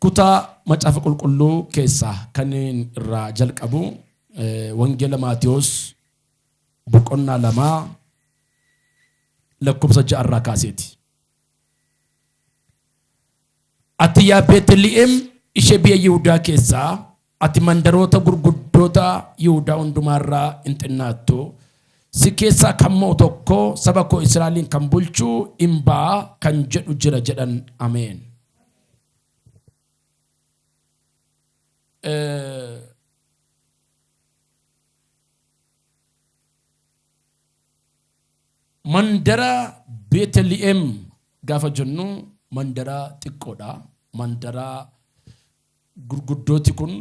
Kutaa Macaafa Qulqulluu keessaa kan irraa jalqabu Wangeela Maatewos boqonnaa 2 lakkoofsa 6 irraa kaaseeti. Ati yaa Beeteli'em ishee biyya Yihudaa keessaa, ati mandaroota gurguddoota Yihudaa hundumaa irraa hin xinnaattu, si keessaa kan mo'u tokko saba koo Israa'eliin kan bulchu in ba'a kan jedhu jira jedhan. Ameen. Mandara Beeteli'em gaafa jennu mandara xiqqoodha. Mandara gurguddooti kun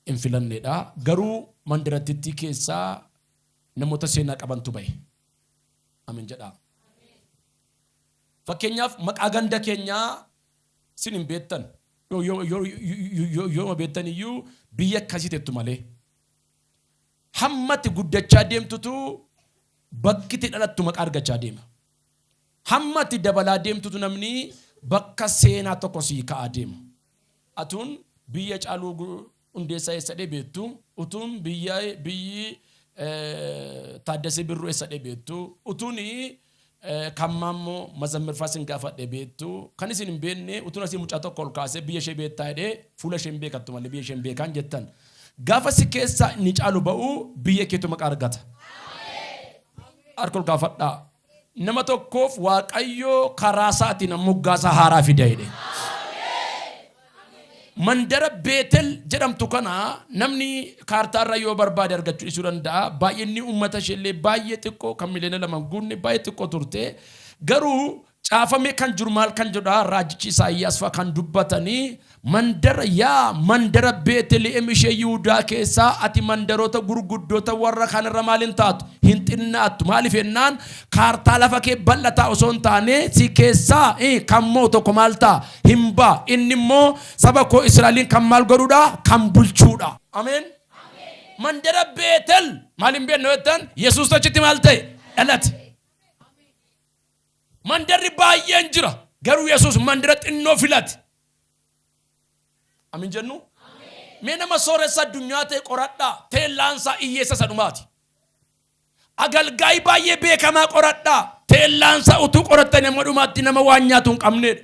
hin filanneedha. Garuu mandarattittii keessaa namoota seenaa qabantu bahe. Amen jedhaa. Fakkeenyaaf maqaa ganda keenyaa sin hin beektan. Yooma beektan iyyuu biyya akkasii tettu malee. Hamma ati guddachaa deemtutu bakki itti dhalattu maqaa argachaa deema. Hamma ati dabalaa deemtutu namni bakka seenaa tokko sii ka'aa deema. Atuun biyya Caaluu Hundeessaa eessadhee beektu, utuun biyya biyyi Taaddasee Birruu eessadhee beektu, utuun kan Maammoo Mazammirfaa sin gaafadhe beektu, kan isin hin beekne utuun asii mucaa tokko ol kaasee biyya ishee beektaa jedhee fuula ishee hin beekattu malee biyya ishee hin beekaan jettan. Gaafa si keessaa inni caalu ba'u biyya keetu maqaa argata. Harka ol kaafadhaa. Nama tokkoof Waaqayyo karaa isaatiin moggaasa haaraa fida jedhe. Mandara Beetel jedhamtu kana namni kaartaarra yoo barbaade argachuu dhiisuu danda'a. Baay'inni uummata isheellee baay'ee xiqqoo kan miliyoona 2 hin guunne baay'ee xiqqoo turte. Garuu Caafamee kan jiru maal kan jedhudha raajichi Isaayyaas fa'a kan dubbatanii mandara yaa mandara Beeteli'em ishee Yihudaa keessaa ati mandaroota gurguddoota warra kaan irra maal hin taatu hin xinnaattu maaliif jennaan kaartaa lafa kee bal'ataa osoo hin taane si keessaa kan mo'u tokko maal ta'a hin ba'a inni immoo saba koo Israa'eliin kan maal godhuudha kan bulchuudha. Ameen. Mandara Beetel maal hin beeknu jettan Yesuus achitti maal ta'e dhalate. Mandarri baay'een jira. Garuu Yesuus mandara xinnoo filate. Amin jennu? Mee nama sooressa addunyaa ta'e qoradhaa. Teellaan isaa hiyyeessa isa dhumaati. Agalgaayii baay'ee beekamaa qoradhaa. Teellaan isaa utuu qorattanii amma dhumaatti nama waan nyaatu hin qabneedha.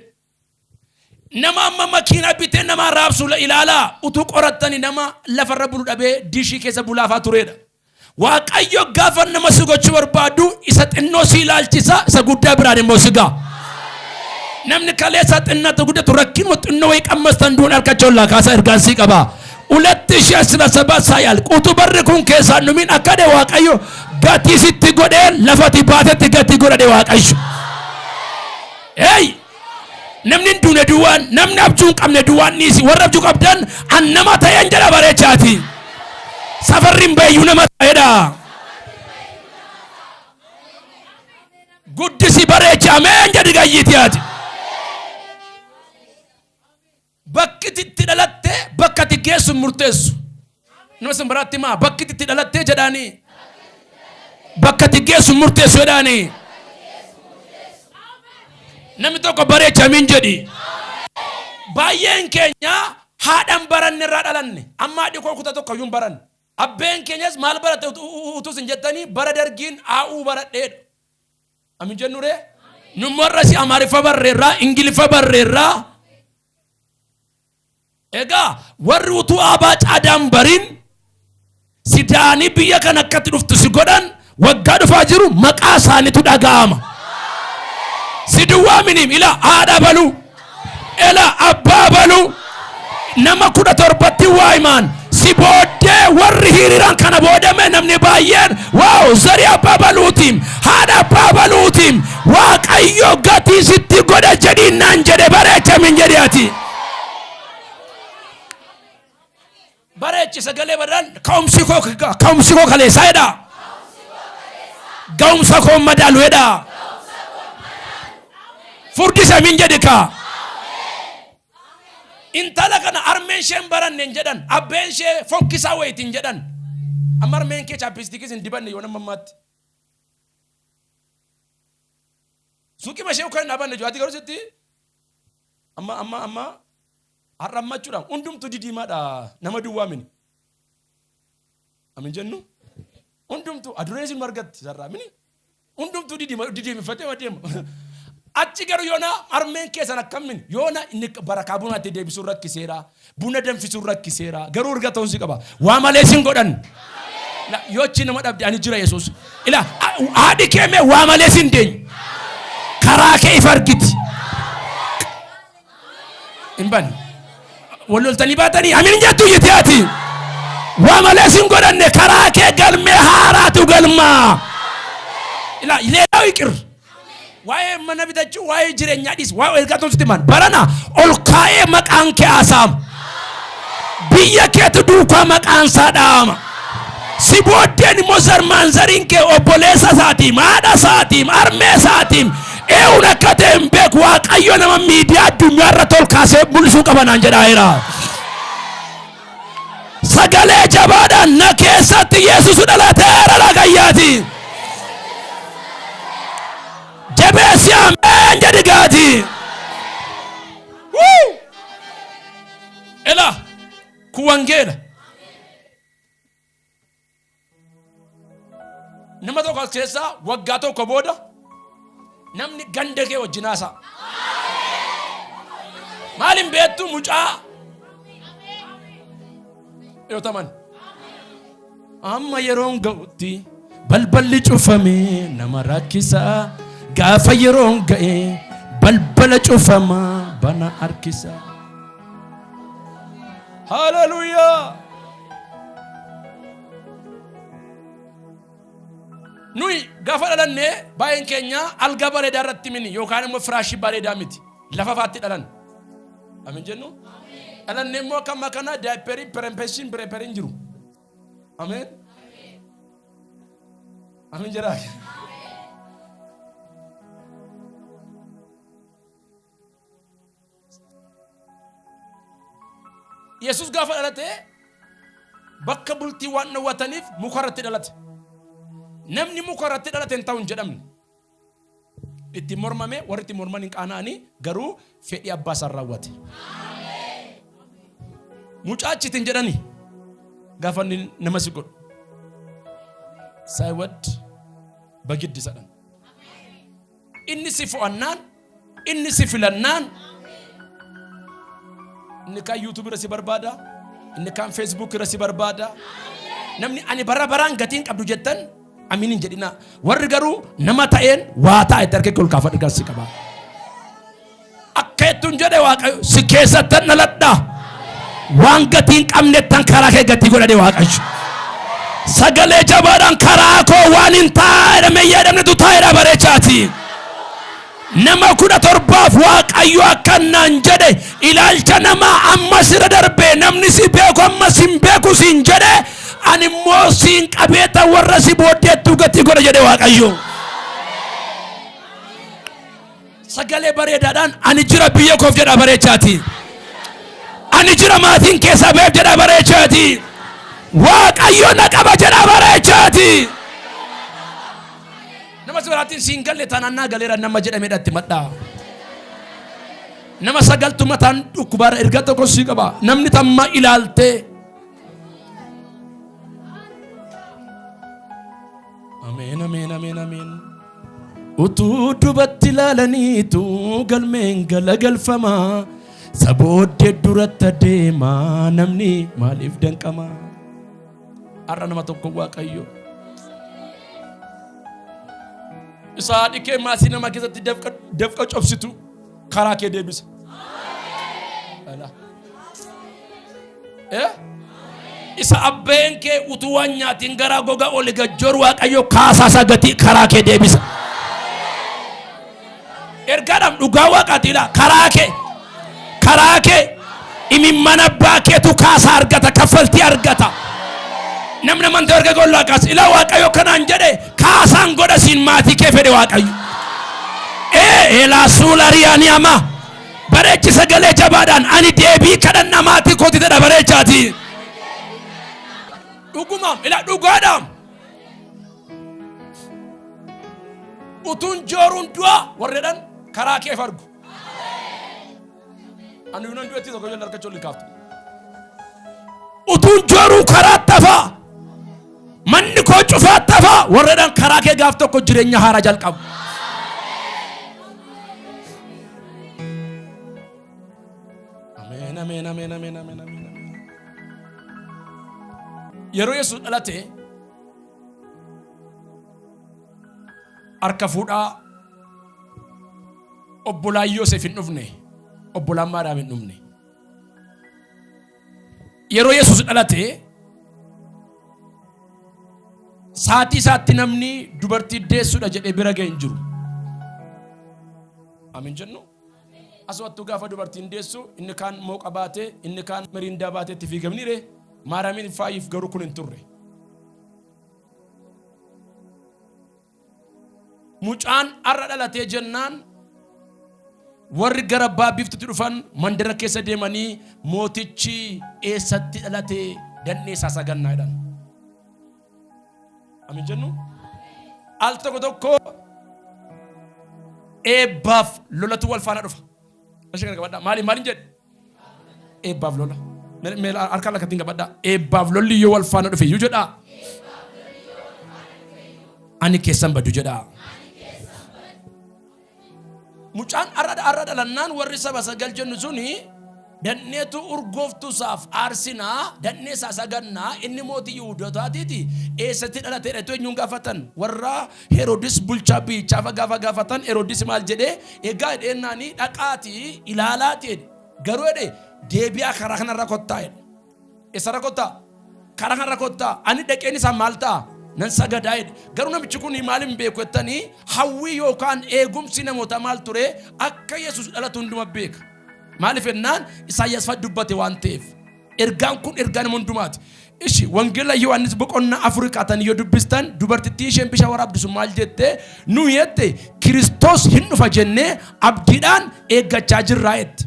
Nama amma makiinaa bitee nama raabsu ilaalaa utuu qorattanii nama lafarra bulu dhabee diishii keessa bulaafaa tureedha. Waaqayyo gaafa nama si gochuu barbaadu isa xinnoo si ilaalchisa isa guddaa biraan immoo si ga'a. Namni kaleessa xinnaatti guddatu rakkinuma xinnoo wayii qammastan duun harka chollaa kaasa ergaan sii qaba. Ulatti ishee asira saba saayal utuu barri kun keessaan dhumin akka dhe Waaqayyo gatii sitti godhee lafati baatetti gatii godhadhe Waaqayyo. Hey! Namni hin duune duwwaan, namni abjuu hin qabne duwwaan dhiisi. Warra abjuu qabdan an nama ta'een jedha bareechaati. Safarri hin bayyuu nama ta'edha. Guddisi bareechi ameen jedhi gayyiiti ati. Bakki itti dhalatte bakka itti geessu hin murteessu. Nama isin biraatti himaa bakki itti dhalattee jedhaanii. Bakka itti geessu hin murteessu jedhaanii. Namni tokko bareecha amiin jedhi. Baay'een keenya haadhan baranne irraa dhalanne. Amma haadhi koo kutaa tokko iyyuu hin baranne. Abbeen keenyas maal baratte utuu isin jettanii bara dargiin aa'uu baradheedha. Amin jennu ree? Nummoo har'a si Amaariffa barreerraa, Ingiliffa barreerraa. Egaa warri utuu aabaa caadaan barin si da'anii biyya kana akkatti dhuftu si godhan waggaa dhufaa jiru maqaa isaaniitu dhaga'ama. Si duwwaa miniim ila haadha baluu. Ela abbaa baluu nama 17tti waa himaan si booddee warri hiriiran kana boodame namni baay'een waaw zarii abbaa baluutiim haadha abbaa baluutiim waaqayyo gatii sitti godha jedhiin naan jedhe bareecha min jedhi ati. Bareechi sagalee badaan ka'umsi koo ka'umsi koo kaleessaa jedha. Ga'umsa koo madaalu jedha. Furdisa min jedhi kaa. Intala kana harmeen ishee hin baranne hin jedhan. Abbeen ishee fokkisaa wayiiti hin jedhan. Amma harmeen kee chaappistikiis hin dibanne yoo nama ammaatti. Suuqii ishee kan hin dhaabanne jiru. Ati garuu sitti amma amma amma Har'a amma jechuudha hundumtuu didiimaadha nama duwwaa mini. Amin jennu? Hundumtuu adureen isin margatti sarraa mini. Hundumtuu didiimiffatee deema. Achi garuu yoona harmeen keessan akkam mini yoona inni barakaa bunaatti deebisuun rakkiseera buna danfisuun rakkiseera garuu erga ta'uun si qaba waa malee sin godhan. Yoo achi nama dhabde ani jira Yesuus. Ila haadhi kee mee waa malee sin deenyu. Karaa kee ifa argiti. Hin banne. Wal loltanii baatanii amiin jettu jette ati. Waa malee sin godhanne karaa kee galmee haaraatu galmaa. Ila leelaa iqir. Waa'ee mana bitachuu waa'ee jireenyaa dhiis waa'ee ergaa tolchutti maan barana ol kaa'ee maqaan kee haasa'ama. Biyya keetu duukaa maqaan isaa dha'ama. Si booddeen immoo zarmaanzariin kee obboleessa isaatiim, haadha isaatiim, harmee isaatiim eewun akka ta'e hin beeku. Waaqayyo nama miidiyaa addunyaa irratti ol kaasee mul'isuu qaba naan jedhaa jira. Sagalee jabaadhaan na keessatti Yesuus dhalateera dhagayyaati. Jabeessi ameen jedhi gaati. Wuu! Ela kun wangeela. Nama tokko as keessaa waggaa tokko booda namni ganda kee wajjin haasa'a. Maal hin beektu mucaa yoo taman. Amma yeroon ga'utti balballi cufame nama rakkisa. Gaafa yeroon ga'e balbala cufama bana harkisa. Haleluuyaa! Nuyi gaafa dhalanne baay'een keenya algaa bareedaa irratti mini yookaan immoo firaashii bareedaa miti. Lafa faatti dhalan. Amin jennu? Dhalanne immoo akka ammaa kana daayipperii, pirempeesiin, pireeperiin jiru. Ameen. Amin jedhaa. Yesus gaafa dhalate bakka bultii waan dhowwataniif muka irratti dhalate. Namni muka irratti dhalate hin ta'u hin jedhamne. Itti mormame warri itti morman hin qaana'anii garuu fedhii abbaa isaan raawwate. Mucaa achitti hin jedhani gaafa inni nama si godhu. Saayiwad bagiddi sadhan. Inni si fo'annaan, inni si filannaan, inni kaan YouTube irra si barbaada, inni kaan Facebook irra si barbaada. Namni ani bara baraan gatiin qabdu jettan amiin hin jedhinaa. Warri garuu nama ta'een waa ta'a itti harka kee ol kaafadhu kan si qaba. Akka jettuun jedhe Waaqayyo si keessattan dhaladha. Waan gatii hin qabnettan karaa kee gatii godhadhe Waaqayyo. Sagalee jabaadhaan karaa koo waan hin taa'edhame yaadamnetu taa'edha bareechaati. Nama 17f Waaqayyo akkan naan jedhe ilaalcha namaa ammas irra darbee namni si beeku ammas hin beeku siin jedhe ani immoo siin qabeeta warra si booddeettuu gatii godha jedhe Waaqayyo. Sagalee bareedaadhaan ani jira biyya koof jedha bareechaati. Ani jira maatiin keessaa beef jedha bareechaati. Waaqayyo na qaba jedha bareechaati. Nama si biraatiin siin galle taanaan naa galeera nama jedhamedha itti madhaa. Nama sagaltu mataan dhukkubaarra ergaa tokko sii qaba. Namni tamma ilaaltee. Ameen ameen ameen ameen. Utuu dubatti ilaalaniitu galmeen galagalfama. Sabooddee duratti adeema namni maaliif danqama? Har'a nama tokko Waaqayyo. Isa haadhi kee maasii namaa keessatti dafqa cobsitu karaa kee deebisa. Dhala. Eh? Isa abbeen kee utuu waan nyaatiin garaa goga oli gajjoor Waaqayyo kaasaa isaa gatii karaa kee deebisa. Ergaadhaaf dhugaa waaqaatiidha. Karaa kee karaa kee imimman abbaa keetu kaasaa argata kaffaltii argata. Namni amantii erga gollaa kaasa. Ilaa Waaqayyo kanaan jedhe kaasaan godha siin maatii kee fedhe Waaqayyo. Ee eelaa suulariyaanii ama. Bareechi sagalee jabaadhaan ani deebii kadhannaa maatii kooti jedha bareechaati. Dhugumaam ila dhugaadhaam. Utuun jooruun du'a warri jedhan karaa kee fargu. Ani yuunan du'etti tokko ijoollee harka ijoollee kaaftu. Utuun jooruu karaatti hafaa. Manni koo cufaatti hafaa. Warreedhaan karaa kee gaaf tokko jireenya haaraa jalqabu. Ameen, ameen, ameen, ameen, ameen, ameen, ameen. Yeroo Yesuus dhalate harka fuudhaa obbolaan Yoosef hin dhufne, obbolaan Maariyaam hin dhufne. Yeroo Yesuus dhalate saatii isaatti namni dubartii deessuudha jedhee bira ga'e hin jiru. Amin jennu. Asumattuu gaafa dubartiin deessu inni kaan mooqa baatee inni kaan miriindaa baatee itti fiigamni ree. Maariyaamiin faayiif garuu kun hin turre. Mucaan har'a dhalatee jennaan warri gara abbaa biiftutti dhufan mandara keessa deemanii mootichi eessatti dhalate dandhee isaa sagannaa jedhan. Amin jennu? Al tokko tokko eebbaaf lolatu wal faana dhufa. Ishee kana qabadhaa. Maaliin maaliin jedhe? Eebbaaf lola. Mee harka lakkattiin qabadhaa. Eebbaaf lolli yoo wal faana dhufe iyyuu jedhaa. Ani keessan badu jedhaa. Mucaan har'a har'a dhalannaan warri saba sagal jennu suni danneetu urgooftuu isaaf aarsinaa dannee isaa sagannaa inni mootii Yihuudootaatiiti eessatti dhalateedha jettoo eenyuun gaafatan warra Heroodis bulchaa biyyichaa fa gaafa gaafatan Heroodis maal jedhee egaa jedheennaanii dhaqaatii ilaalaati jedhe garuu jedhe deebi'aa karaa kanarra kottaa jedhe Eessarra kottaa? Karaa kanarra kottaa. Ani dhaqeen isaa maal ta'a? Nan sagadaa jedhe. Garuu namichi kun maal hin beeku jettanii hawwii yookaan eegumsi namootaa maal ture? Akka Yesuus dhalatu hunduma beeka. Maaliif jennaan Isaayyaas fa'a dubbate waan ta'eef. Ergaan kun ergaa nama hundumaati. Ishi wangeela Yohaannis boqonnaa afurii kaatanii yoo dubbistan dubartittii isheen bishaan waraabdu sun maal jette? Nu jette Kiristoos hin dhufa jennee abdiidhaan eeggachaa jirraa jette.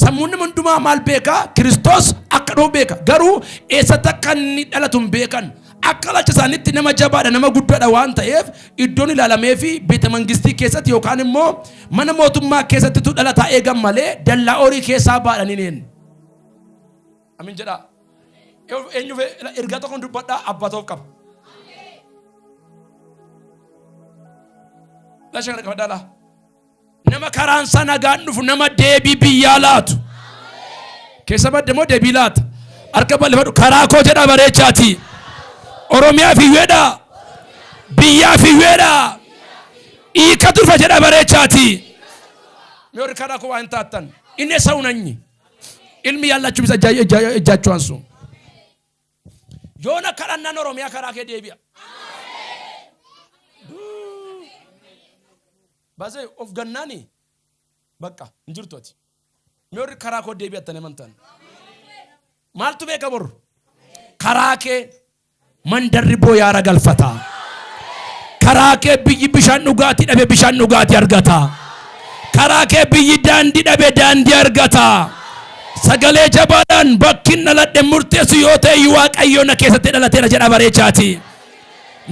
Sammuun nama hundumaa maal beeka? Kiristoos akka dhufu beeka. Garuu eessatti akka inni dhalatu hin beekan. Akka ilaalcha isaaniitti nama jabaadha, nama guddaadha waan ta'eef iddoon ilaalamee fi beeta mangistii keessatti yookaan immoo mana mootummaa keessattitu dhalataa eegan malee dallaa horii keessaa baadhanii hin. Amin jedhaa. Eenyu ergaa tokkoon dubbadhaa abbaa ta'uuf qaba. Lasha kana qabadhaa laa. Nama karaan isaa nagaan dhufu nama deebii biyyaa laatu. Keessa badde moo deebii laata? Harka bal'ifadhu karaa koo jedha bareechaati. Oromiyaa fiyyuedha. Biyyaa fiyyuedha. Hiika turfa jedha bareechaati. Mee warri karaa koo waa hin taattan. Inni eessa unanyi? Ilmi yaallachu bisa ejjaachuu ansu. Yoona kadhannaan Oromiyaa karaa kee deebi'a. Baasee of gannaani bakka hin jirtu ati. Mee warri karaa koo deebi'attan amantan. Maaltu beeka bor? Karaa kee mandarri booyaara galfata. Karaa kee biyyi bishaan dhugaatii dhabe bishaan dhugaatii argata. Karaa kee biyyi daandii dhabe daandii argata. Sagalee jabaadhaan bakki hin dhaladhe murteessu yoo ta'e Waaqayyo na keessatti dhalateera jedha bareechaati.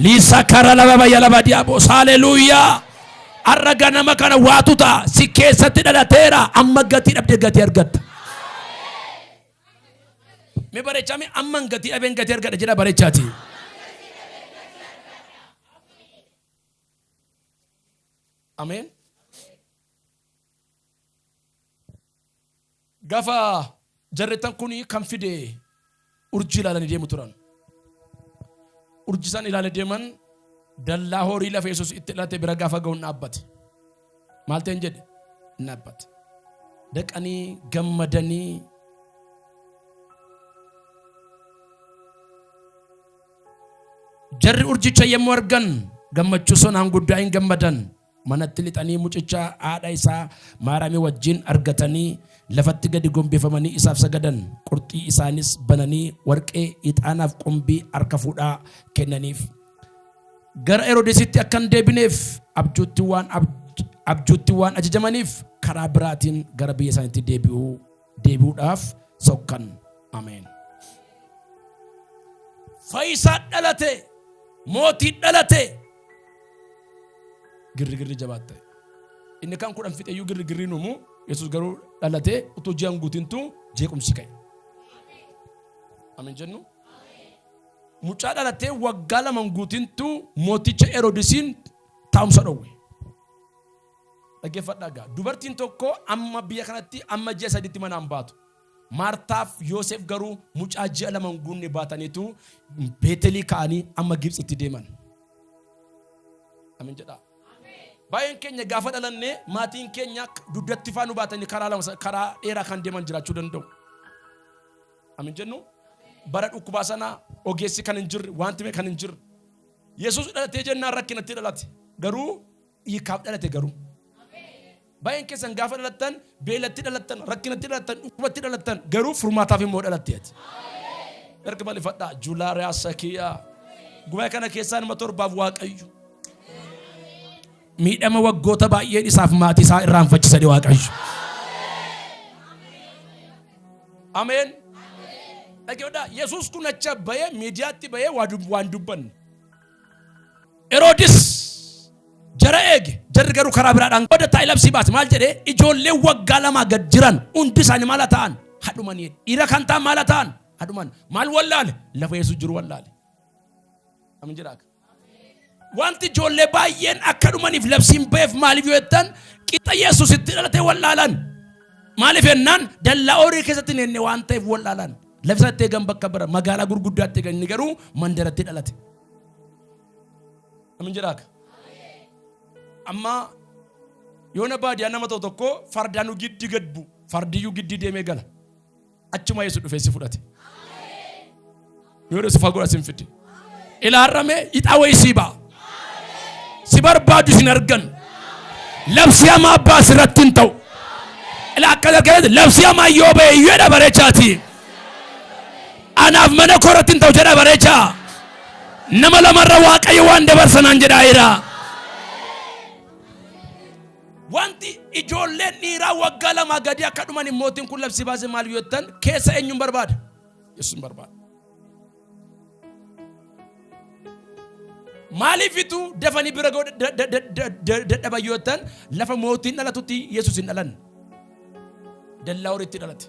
Liisa kara laba bayya laba diyaabos. Haleluuyaa. Har'a ganama kana waatu ta'a. Si keessatti dhalateera. Amma gatii dhabdee gatii argatta. Mee bareechaa mee amman gatii dhabeen gatii argadha jedha bareechaati. Ameen. Gafa jarreettan kun kan fide urjii ilaalanii deemu turan. Urjii isaan ilaalee deeman dallaa horii lafa Yesuus itti dhalate bira gaafa ga'u hin dhaabbate. Maal ta'een jedhe? Hin dhaabbate. Dhaqanii gammadanii jarri urjicha yommuu argan gammachuu sonaan guddaa hin gammadan. Manatti lixanii mucicha haadha isaa Maariyaamii wajjin argatanii lafatti gadi gombifamanii isaaf sagadan. Qurxii isaanis bananii warqee, ixaanaaf qumbii harka fuudhaa kennaniif. Gara Heroodisitti akka hin deebineef abjuutti waan abjuutti waan ajajamaniif karaa biraatiin gara biyya isaaniitti deebi'uu deebi'uudhaaf sokkan. Ameen. Fayyisaa dhalate, mootii dhalate, girrigirri jabaat ta'e. Inni kan kudhan fixeyyuu girrigirriin uumu. Yesuus garuu dhalatee utuu ji'a hin guutintu jeequmsi ka'e. Amin jennu. Mucaa dhalatee waggaa 2 hin guutintu mooticha Heroodisiin taa'umsa dhowwe. Dhaggeeffadhaa egaa. Dubartiin tokko amma biyya kanatti amma ji'a sadiitti manaan baatu. Maartaaf Yoosef garuu mucaa ji'a 2 hin guunne baataniitu Beetelii ka'anii amma Gibtsitti deeman. Amin jedhaa. Baay'een keenya gaafa dhalanne maatiin keenya dugdatti faa nu baatanii karaa lama karaa dheeraa kan deeman jiraachuu danda'u. Amin jennu. Bara dhukkubaa sana ogeessi kan hin jirre wanti kan hin jirre. Yesuus dhalatee jennaan rakkinatti dhalate. Garuu hiikaaf dhalate garuu. Baay'een keessan gaafa dhalattan beelatti dhalattan, rakkinatti dhalattan, dhukkubatti dhalattan garuu furmaataaf immoo dhalatte ati. Erga balifadhaa Julaariyaa Sakiyaa. Gubaa kana keessaa nama torbaaf Waaqayyo. Miidhama waggoota baay'een isaaf maatii isaa irraanfachisanii Waaqayyo. Ameen. Dhaggeeffadhaa Yesuus kun achi bahee miidiyaatti bahee waan dubbanne. Heroodis jara eege jarri garuu karaa biraadhaan booda taa'ee labsii baase maal jedhee ijoolleen waggaa lamaa gad jiran hundi isaanii maal haa ta'an hadhumanii dhiira kan ta'an maal haa ta'an hadhuman maal wallaale lafa Yesuus jiru wallaale. Amin jedhaa. Wanti ijoollee baay'een akka dhumaniif labsiin ba'eef maaliif yoo jettan qixa Yesuus itti dhalate wallaalan. Maaliif jennaan dallaa horii keessatti hin enne waan ta'eef wallaalan. Lafa isaatti eegan bakka bira magaalaa gurguddaatti eegan inni garuu mandaratti dhalate. Amin jedhaa akka. Amma yoona baadiyaa nama ta'u tokko fardaanuu giddi gad bu'u fardiyyuu giddii deemee gala. Achuma Yesuus dhufee si fudhate. Yoo si fagoo sin fide. Ilaarrame ixaa wayii sii ba'a. Si barbaadu sin argan. Labsii hamaa abbaa sirratti hin ta'u. Ila akka arganetti labsii hamaa yoo ba'e iyyuu jedha bareechaati. Anaaf mana koo irratti hin ta'u jedha bareechaa. Nama lamarra Waaqayyo waan dabarsanaan jedhaa jira. Wanti ijoolleen dhiiraa waggaa lamaa gadii akka dhuman mootiin kun labsii baase maal yoo jettan keessa eenyuun barbaada? Yesuus barbaada. Maaliifitu dafanii bira ga'uu dadhaban yoo jettan lafa mootiin dhalatutti Yesuus hin dhalanne. Dallaa horiitti dhalate.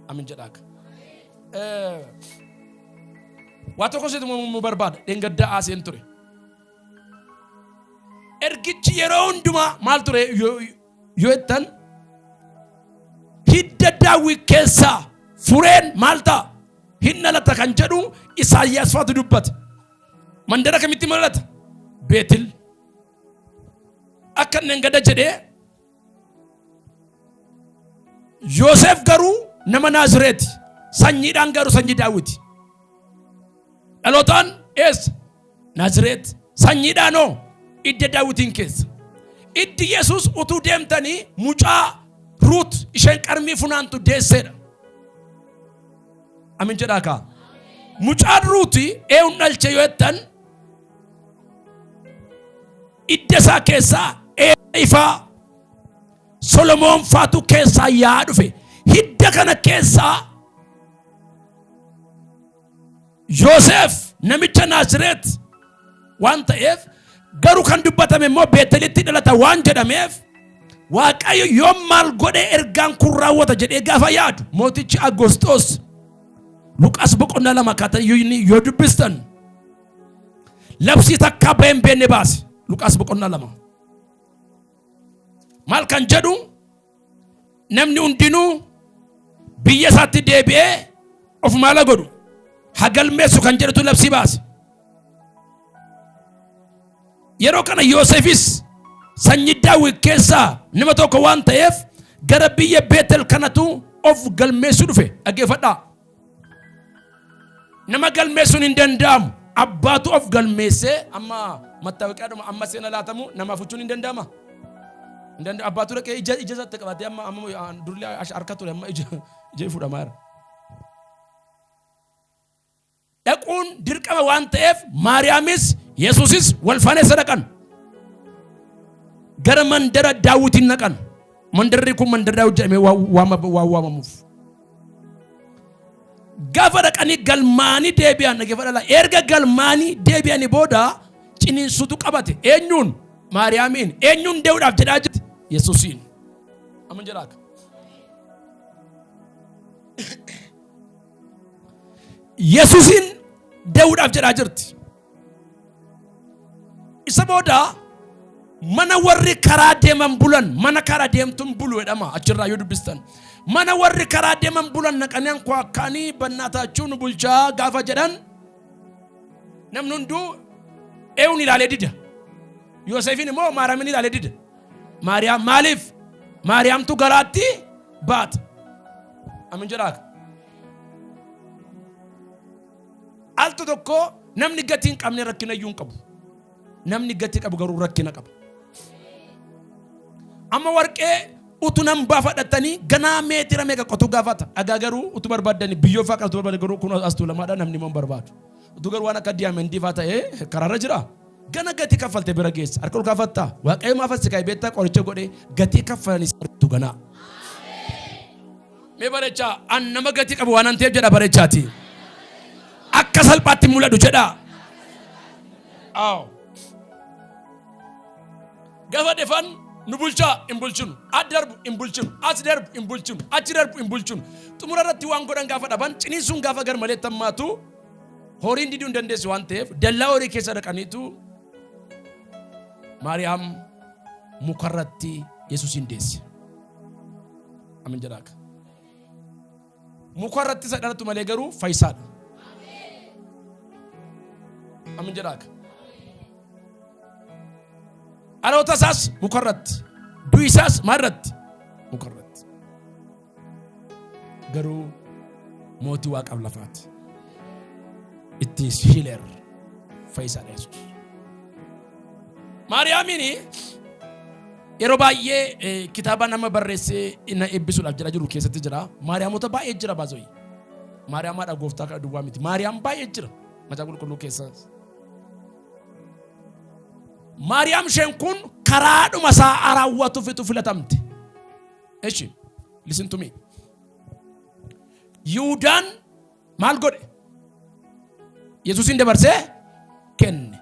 Amin jedhaa akka. Waa tokko situ mu barbaada. Dheengaddaa haaseen ture. Ergichi yeroo hundumaa maal ture yoo jettan hidda Daawit keessaa fureen maal ta'a? Hin dhalata kan jedhu Isaayyaas faatu dubbate. Mandara kamitti mul'ata? Beetil. Akka inni gada jedhee Yoosef garuu nama Naazireeti. Sanyiidhaan garuu sanyii Daawiti. Dhalootaan eessa? Naazireet. Sanyiidhaan hoo? Idda Daawitiin keessa. Iddi Yesuus utuu deemtanii mucaa Ruut isheen qarmii funaantu deesseedha. Amin jedhaa kaa. Mucaan Ruuti eenyuun dhalche yoo jettan idda isaa keessaa ifaa Solomoon faatu keessaa yaa'aa dhufe. Hidda kana keessaa Yoosef namicha Naasireet waan ta'eef garuu kan dubbatame immoo Beetelitti dhalata waan jedhameef Waaqayyo yoom maal godhee ergaan kun raawwata jedhee gaafa yaadu mootichi Agosxoos Luqaas boqonnaa 2 akkaataa yoo dubbistan labsii takkaa bahee hin beekne baase Luqaas boqonnaa 2. Maal kan jedhu namni hundinuu biyya isaatti deebi'ee of maala godhu haa galmeessu kan jedhutu labsii baase. Yeroo kana Yoosefis sanyii Daawit keessaa nama tokko waan ta'eef gara biyya Beetel kanatu of galmeessuu dhufe. Dhaggeeffadhaa. Nama galmeessuun hin danda'amu. Abbaatu of galmeessee amma mattaawoqiyaadhuma amma seena laatamu namaaf huccuun hin danda'ama. Hin danda'amu. Abbaatu dhaqee ija ija isaatti qabatee amma amma durli harka ture amma ija ija fudhamaa jira. Dhaquun dirqama waan ta'eef Maariyaamis Yesuusis wal faana isa dhaqan. Gara mandara Daawitiin dhaqan. Mandarri kun mandara Daawit jedhamee waan waamamuuf. Gaafa dhaqanii galmaanii deebi'an dhaggeeffadhaa. Erga galmaanii deebi'anii booda ciniinsuutu qabate. Eenyuun? Maariyaamiin. Eenyuun dee'uudhaaf jedhaa jirti? Yesuusiin. Amin jedhaa akka. Yesuusin da'uudhaaf jedhaa jirti. Isa booda mana warri karaa deeman bulan, mana karaa deemtuun bulu jedhama achirraa yoo dubbistan. Mana warri karaa deeman bulan naqanii ankuwaakkaanii bannaataachuu nu bulchaa gaafa jedhan namni hunduu eewun ilaalee dida. Yoosefiin immoo Maariyaamin ilaalee dida. Maariyaam maaliif? Maariyaamtu garaatti baata. Amin jedhaa. Alto tokko namni gatii hin qabne rakkina iyyuu hin qabu. Namni gatii qabu garuu rakkina qaba. Amma warqee utu nan baafadhattanii ganaa meetira meeqa qotuu gaafata. Dhagaa garuu utu barbaaddanii biyyoo fa'aa kan utu barbaaddan garuu kun as tuulamaadha namni immoo hin barbaadu. Utuu garuu waan akka diyaamendii fa'aa ta'ee karaarra jira. Gana gatii kaffalte bira geessa. Harka ol kaafattaa. Waaqayyo maaf as si kaa'e beektaa qoricha godhee gatii kaffalanii si argatu ganaa. Mee barechaa an nama gatii qabu waan an ta'eef jedha barechaati. Akka salphaatti hin mul'adhu jedha. Aw. Gafa dhefan nu bulchaa hin bulchinu. Ad darbu hin bulchinu. As darbu hin bulchinu. Achi darbu hin bulchinu. Xumura irratti waan godhan gaafa dhaban ciniinsuun gaafa gar malee tammaatu horiin diduu hin dandeessu waan ta'eef dallaa horii keessa dhaqaniitu Maariyaam mukarratti Yesuusin deesse. Amin jedhaa akka. Muka irratti isa dhalatu malee garuu fayyisaadha. Amin jedhaa akka. Dhaloota isaas muka irratti. Du'i isaas maal irratti? Muka irratti. Garuu mootii waaqaaf lafaati. It is healer. Fayyisaadha Yesuus. Maariyaamiin yeroo baay'ee kitaaba nama barreessee na eebbisuudhaaf jedha jiru keessatti jira. Maariyaamota baay'ee jira baazoyi. Maariyaam haadha gooftaa kana duwwaa miti. Maariyaam baay'ee jira. Macaafa qulqulluu keessa. Maariyaam isheen kun karaadhuma isaa raawwatuufitu filatamte. Eshi, listen to me. Yihuudaan maal godhe? Yesuusin dabarsee kenne.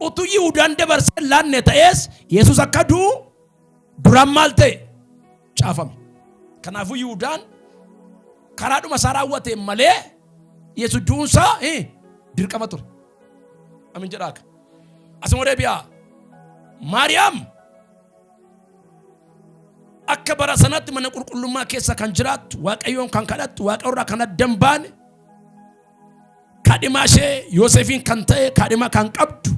Utuu Yihudaan dabarsee hin laanne ta'ees Yesuus akka du'u duraan maal ta'e? Caafame. Kanaafuu Yihudaan karaadhuma isaa raawwateen malee Yesuus du'uunsaa dirqama ture. Amin jedhaa akka. Asuma deebi'aa. Maariyaam akka bara sanatti mana qulqullummaa keessa kan jiraattu, Waaqayyoon kan kadhattu, Waaqayyo irraa kan adda hin baane, kaadhimaa ishee Yoosefiin kan ta'e kaadhimaa kan qabdu,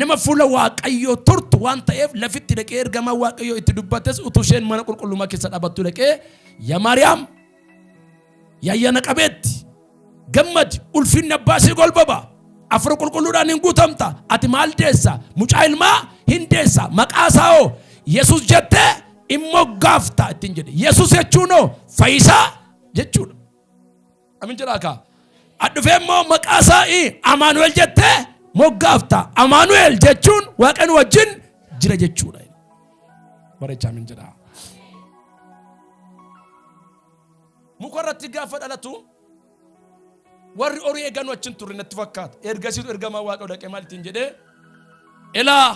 nama fuula Waaqayyoo turtu waan ta'eef lafitti dhaqee ergamaa Waaqayyoo itti dubbates utuu isheen mana qulqullummaa keessa dhaabattu dhaqee, yaa Maariyaam, yaa ayyaana qabeetti, gammadi, ulfinni abbaa sii golbaba, afur qulqulluudhaan hin guutamta, ati maal deessa? Mucaa ilmaa hin deessa, maqaa isaa hoo Yesuus jettee in moggaafta ittiin jedhe. Yesuus jechuun hoo fayyisaa jechuudha. Amin jedhaa kaa. Adhufee immoo maqaa isaa Amaanu'el jettee moggaafta. Amaanu'el jechuun Waaqa nu wajjin jira jechuudha. Bareechaa amin jedhaa. Muka irratti gaafa dhalatu warri horii eeganu achi hin turre natti fakkaata. Ergasiitu ergamaa Waaqa dhaqee maal ittiin jedhee, ilaa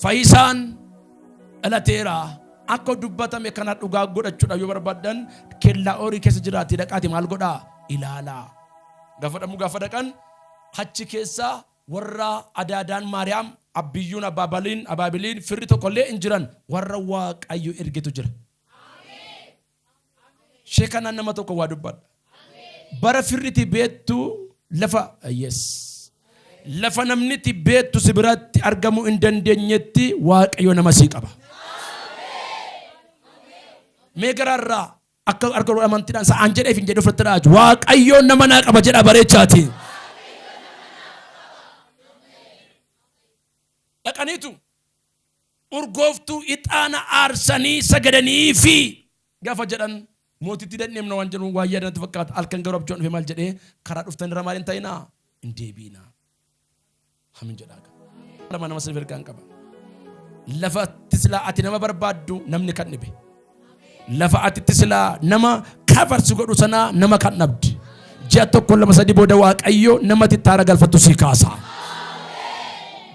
fayyisaan dhalateera, akka dubbatame kana dhugaa godhachuudhaaf yoo barbaaddan kellaa horii keessa jiraatii dhaqaati maal godhaa ilaalaa. Gaafa dhamuu gaafa dhaqan achi keessa warra adaadaan Maariyaam abbiyyuun abaabaliin abaabiliin firri tokkollee hin jiran, warra Waaqayyo ergetu jira. Ishee kanaan nama tokko waa dubbadha. Bara firriti beektu lafa yes. Lafa namni itti beektu si biratti argamuu hin dandeenyetti Waaqayyo nama sii qaba. Mee garaarraa akka argamu amantiidhaan sa'aan jedheef hin jedhe ofirratti dhaaju. Waaqayyo nama naa qaba jedha bareechaati. Dhaqaniitu urgooftuu ixaana aarsanii sagadanii fi gaafa jedhan mootitti dadheemna waan jedhu waan yaadan natti fakkaata. Halkan garuu abjuun dhufe maal jedhee, karaa dhuftan irra maal hin ta'inaa, hin deebiinaa. Amin jedhaa. Lama nama sirrii ergaan qaba. Lafa silaa ati nama barbaaddu namni kan dhibe. Lafa ati silaa nama kafarsi godhu sanaa nama kan dhabde. Ji'a tokko lama sadii booda Waaqayyo nama itti haara galfattu sii kaasa.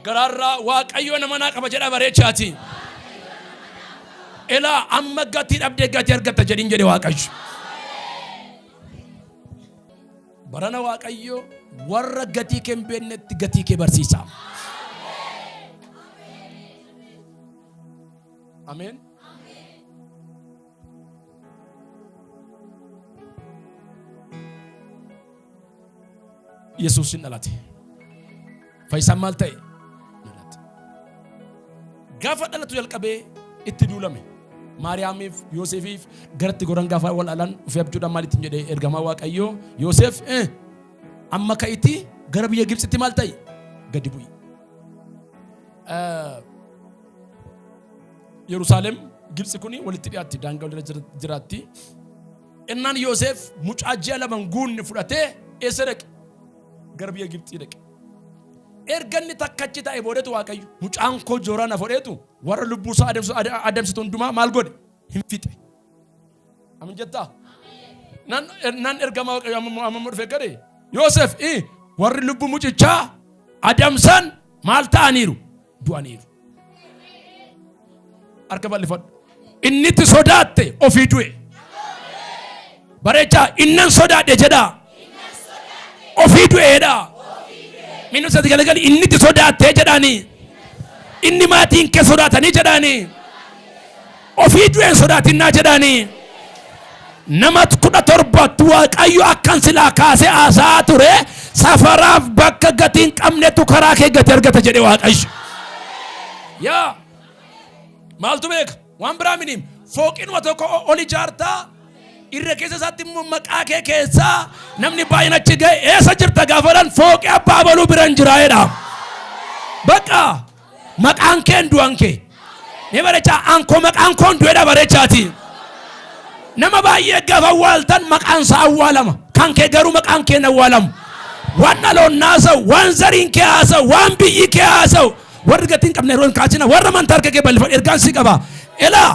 Garaarraa Waaqayyo nama naa qaba jedha bareechaati. Elaa amma gatii dhabdee gatii argatta jedhin jedhe Waaqayyo. Barana Waaqayyo warra gatii kee hin beeknetti gatii kee barsiisa. Ameen. Yesuus hin dhalate. Fayyisaan maal ta'e? Dhalate. Gaafa dhalatu jalqabee itti duulame. Maariyaamiif Yoosefiif garatti goran gaafa wal alan ufee abjuudhaan maal ittiin jedhee ergamaa Waaqayyoo Yoosef amma ka'itii gara biyya Gibxitti maal ta'i? Gadi bu'i. Yerusaalem Gibxi kuni walitti dhiyaatti daangaa walirra jiraatti. Innaan Yoosef mucaa ji'a 2 hin guunne fudhatee eessa dhaqe? Gara biyya Gibxii dhaqe. Erga inni takka achi taa'e boodetu Waaqayyo mucaan koo jooraa na fudheetu warra lubbuu isaa adamsitu hundumaa maal godhe? Hin fixe. Amin jettaa? Nan ergamaa Waaqayyo amma dhufee gade Yoosef warri lubbuu mucichaa adamsan maal ta'aniiru? Du'aniiru. Harka bal'ifadhu. Inni itti sodaatte ofii du'e. Bareechaa innan sodaadhe jedhaa. Ofii du'eedha. Minnu sadi galagali inni itti sodaattee jedhaani. Inni maatiin kee sodaatanii jedhaani. Ofii du'een sodaatinnaa jedhaani. Nama 17tti Waaqayyo akkan silaa kaasee haasa'aa ture safaraaf bakka gatii hin qabnetu karaa kee gatii argata jedhe Waaqayyo. Yaa maaltu beeka waan biraa miniim fooqinuma tokko ol ijaartaa irra keessa isaatti immoo maqaa kee keessaa namni baay'een achi ga'e eessa jirta gaafa jedhan fooqii abbaa abaluu biran jira jedha. Bakka maqaan kee hin du'an kee. Mee barechaa ankoo maqaan koo hin du'edha barechaati. Nama baay'ee gaafa awwaaltan maqaan isaa awwaalama. Kan kee garuu maqaan kee hin awwaalamu. Waan dhaloonni haasa'u, waan zariin kee haasa'u, waan biyyi kee haasa'u, warri gatii hin qabne yeroo hin kaasina, warra amantaa harka kee bal'ifadhu ergaan si qaba. Elaa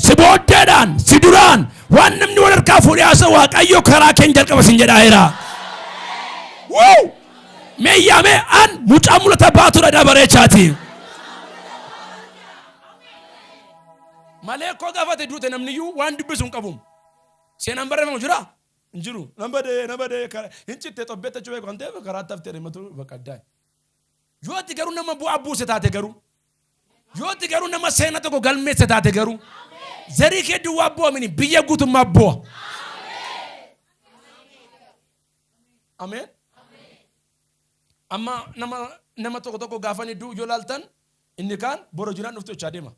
si booddeedhaan, si duraan waan namni wal harkaa fuudhee haasa'u Waaqayyo karaa keen jalqaba sin jedhaa jira. Wuu! Mee yaamee an mucaa mul'ata baatudha dabareechaati. Malee koo gaafate duute namniyyuu waan dubbisu hin qabu. Seenaan barreeffamu jira? Hin jiru. Nan badee na badee hin citte xobbeetta jechuu beeku kan ta'eef karaa taftee himatu bakka addaa. Yoo ati garuu nama bu'aa buuse taate garuu yoo ati garuu nama seena tokko galmeesse taate garuu zarii kee duwwaa bu'a mini biyya guutummaa bu'a. Ameen. Amma nama nama tokko tokko gaafa inni du'u yoo laaltan inni kaan bor hojinaan dhuftu jechaa deema.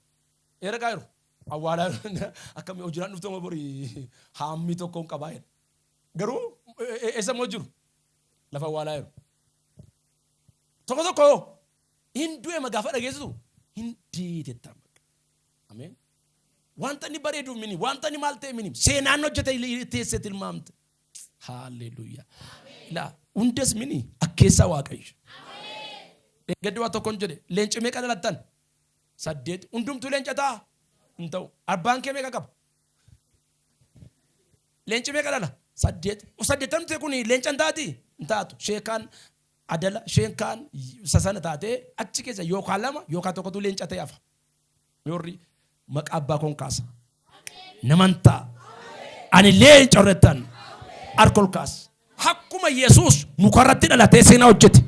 Eera qaayiru awwaalaa akkami hojinaan dhuftu amma bori haammii tokko hin qabaa jedha. Garuu eessa immoo jiru? Lafa awwaalaa jiru. Tokko tokko hin du'e ma gaafa dhageessitu hin diitettaan bakka. Ameen. Wanta inni bareedu mini wanta inni maal ta'e mini seenaan hojjete teessee tilmaamte. Haalleluuyaa. Ilaa hundas mini akkeessaa Waaqayyo. Gaddi waa tokkon jedhe leenci meeqa dhalattan? 8. Hundumtuu leenca ta'a? Hin ta'u. Abbaan kee meeqa qaba? Leenci meeqa dhala? 8. Saddeettamti kun leenca hin taati? Hin taatu. Sheekaan adala, sheekaan sasana taatee achi keessa yookaan lama yookaan tokkotu leenca ta'e hafa. Yoorri maqaa abbaa koon kaasa. Naman ta'a. Ani leenca horrettan harka ol kaasa. Akkuma Yesuus mukarratti dhalatee seenaa hojjete.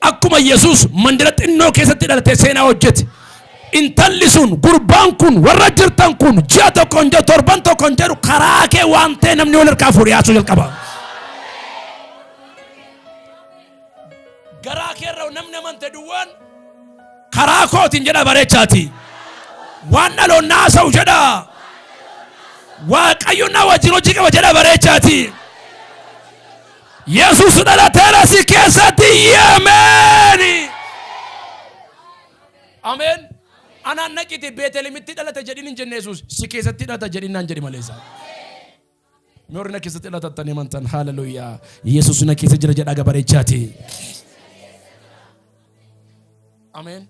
Akkuma Yesuus mandara xinnoo keessatti dhalatee seenaa hojjete. Intalli sun gurbaan kun warra jirtan kun ji'a tokko hin jedhu torban tokko hin jedhu karaa kee waan ta'e namni wal harkaa fuudhee haasuu jalqaba. Garaa keerra namni amante duwwaan karaa kootiin jedha bareechaati. Waan dhaloonni haasa'u jedha. Waaqayyo na wajjin hojii qaba jedha bareechaati. Yesuus dhalateera si keessatti ameen. Ameen. Anaan naqite Beetelemitti dhalate jedhin hin jenne Yesuus si keessatti dhalata jedhin naan jedhi maleessa. Mee warri na keessatti dhalatattan himantan haaleluyyaa. Yesuus na keessa jira jedhaa gabareechaati. Ameen.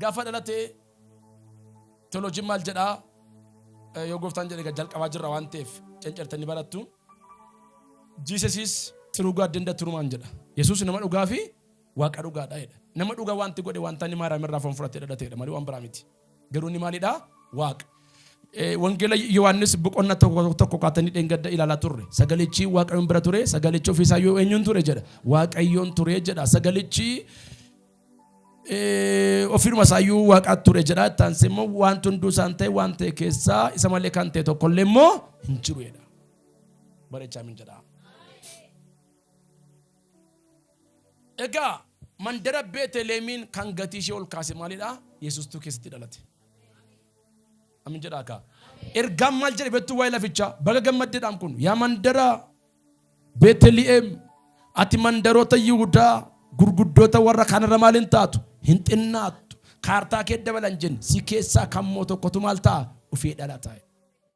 Gaafa dhalatee teoloojiin maal jedhaa yoo gooftaan jedhe jalqabaa jirra waan ta'eef cancartanii barattu. Jesus is true God and the true man jedha. Yesuus nama dhugaa fi waaqa dhugaadha jedha. Nama dhugaa wanti godhe wanta inni Maariyaam irraa foon fudhatee dhalateedha malee waan biraa miti. Garuu inni maalidha? Waaqa. Wangeela Yohaannis boqonnaa tokko tokko kaatanii dheengadda ilaalaa turre. Sagalichi Waaqayyoon bira ture, sagalichi ofiisaa yoo eenyuun ture jedha. Waaqayyoon ture jedha. Sagalichi ofiidhuma isaayyuu Waaqaa ture jedha. Itti aansee immoo wanti hunduu isaan ta'e waan ta'e keessaa isa malee kan ta'e tokkollee immoo hin jiru jedha. Bareechaa min jedha. Egaa mandara Beeteleemiin kan gatii ishee ol kaase maalidha? Yesuustuu keessatti dhalate. Amin jedhaa kaa. Ergaan maal jedhe beektuu waa'ee lafichaa? Baga gammaddeedhaan kun yaa mandara Beeteli'eem ati mandaroota Yihudaa gurguddoota warra kaanirra maal hin taatu? Hin xinnaattu. Kaartaa kee dabalan jenne si keessaa kan moo tokkotu maal ta'a? Dhufee dhalata.